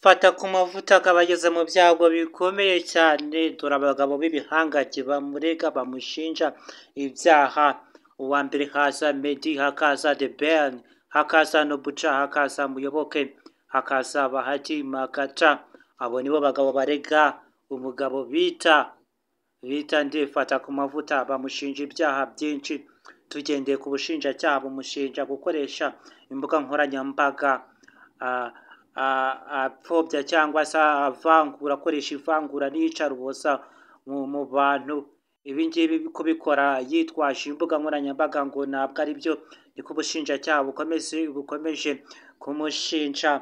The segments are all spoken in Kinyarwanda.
Fatakumavuta akaba ageze mu byago bikomeye cyane, dore abagabo b'ibihangange bamurega bamushinja ibyaha. Uwa mbere haza Meddy, hakaza The Ben, hakaza Noopja, hakaza Muyoboke, hakaza Bahati Makaca. Abo nibo bagabo barega umugabo bita nde? Fatakumavuta, bamushinja ibyaha byinshi. Tugendeye ku bushinjacyaha, bumushinja gukoresha imbuga nkoranyambaga apfobya cyangwa se avangura, akoresha ivangura n'iyicaruboza mu bantu. Ibi ngibi kubikora yitwaje imbuga nkoranyambaga ngo ntabwo ari byo, niko ubushinjacyaha bukomeje kumushinja.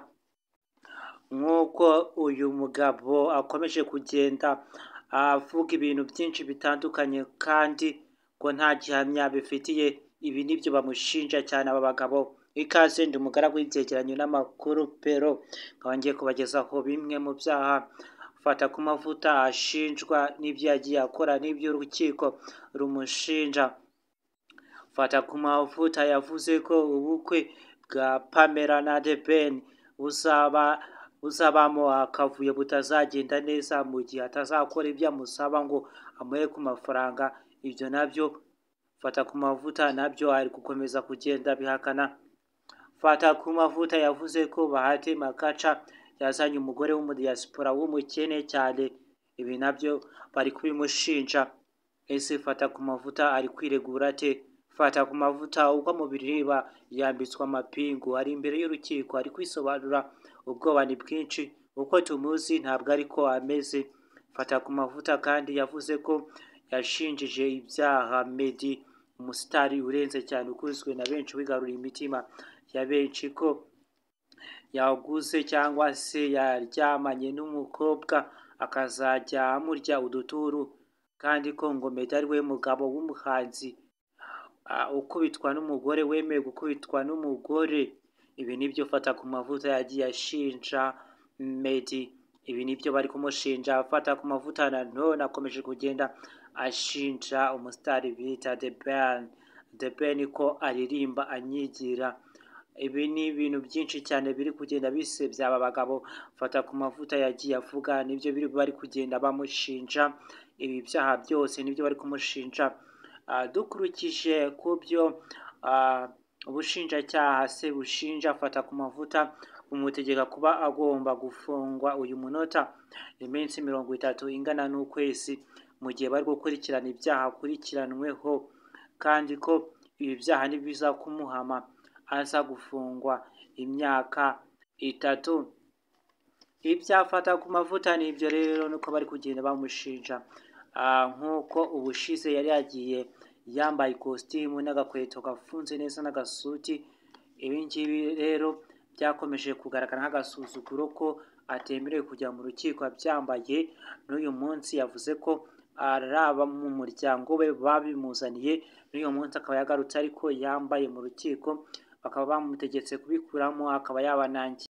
Nk'uko uyu mugabo akomeje kugenda avuga ibintu byinshi bitandukanye kandi ngo nta gihamya bifitiye, ibi nibyo bamushinja cyane aba bagabo. Ikaze, ndi umugaragu w'ibyegeranyo n'amakuru pero, nkaba ngiye kubagezaho bimwe mu byaha Fatakumavuta ashinjwa n'ibyo yagiye akora n'ibyo urukiko rumushinja. Fatakumavuta yavuze ko ubukwe bwa Pamela na The Ben buzabamo akavuyo, butazagenda neza mu gihe atazakora ibyo amusaba ngo amuhe ku mafaranga. Ibyo nabyo Fatakumavuta nabyo ari gukomeza kugenda bihakana. Fatakumavuta yavuze ko Bahati Makaca yazanye umugore w'umudiyasipora w'umukene cyane, ibi nabyo bari kubimushinja. Ese Fatakumavuta ari kwiregura ate? Fatakumavuta uko mubireba yambitswe amapingu, ari imbere y'urukiko, ari kwisobanura, ubwoba ni bwinshi, uko tumuzi ntabwo ariko ameze. Fatakumavuta kandi yavuze ko yashinjije ibyaha Meddy, umusitari urenze cyane ukunzwe na benshi, wigaruriye imitima ya benshi, ko yaguze cyangwa se yaryamanye n'umukobwa akazajya amurya uduturu, kandi ko ngo Meddy ari we mugabo w'umuhanzi ukubitwa n'umugore, wemeye gukubitwa n'umugore. Ibi nibyo Fatakumavuta yagiye ashinja Meddy, ibi nibyo bari kumushinja. Fatakumavuta nanone akomeje kugenda ashinja umusitari bita The Ben, The Ben ko aririmba anyigira. Ibi ni ibintu byinshi cyane biri kugenda bisebya aba bagabo. Fatakumavuta yagiye avuga nibyo biri bari kugenda bamushinja, ibi byaha byose nibyo bari kumushinja. Dukurikije ku byo ubushinjacyaha se bushinja Fatakumavuta, bumutegeka kuba agomba gufungwa uyu munota iminsi 30 ingana n'ukwezi, mu gihe bari gukurikirana ibyaha akurikiranweho, kandi ko ibi byaha nibiza kumuhama aza gufungwa imyaka 3. Ibya Fatakumavuta ni ibyo rero, nuko bari kugenda bamushinja. Nk'uko ubushize yari yagiye yambaye ikositimu n'agakweto gafunze neza n'agasuti, ibi ngibi rero byakomeje kugaragara nk'agasuzuguro ko atemerewe kujya mu rukiko abyambaye. N'uyu munsi yavuze ko ari abo mu muryango we babimuzaniye, n'uyu munsi akaba yagarutse ariko yambaye mu rukiko, bakaba bamutegetse kubikuramo akaba yabanangiye.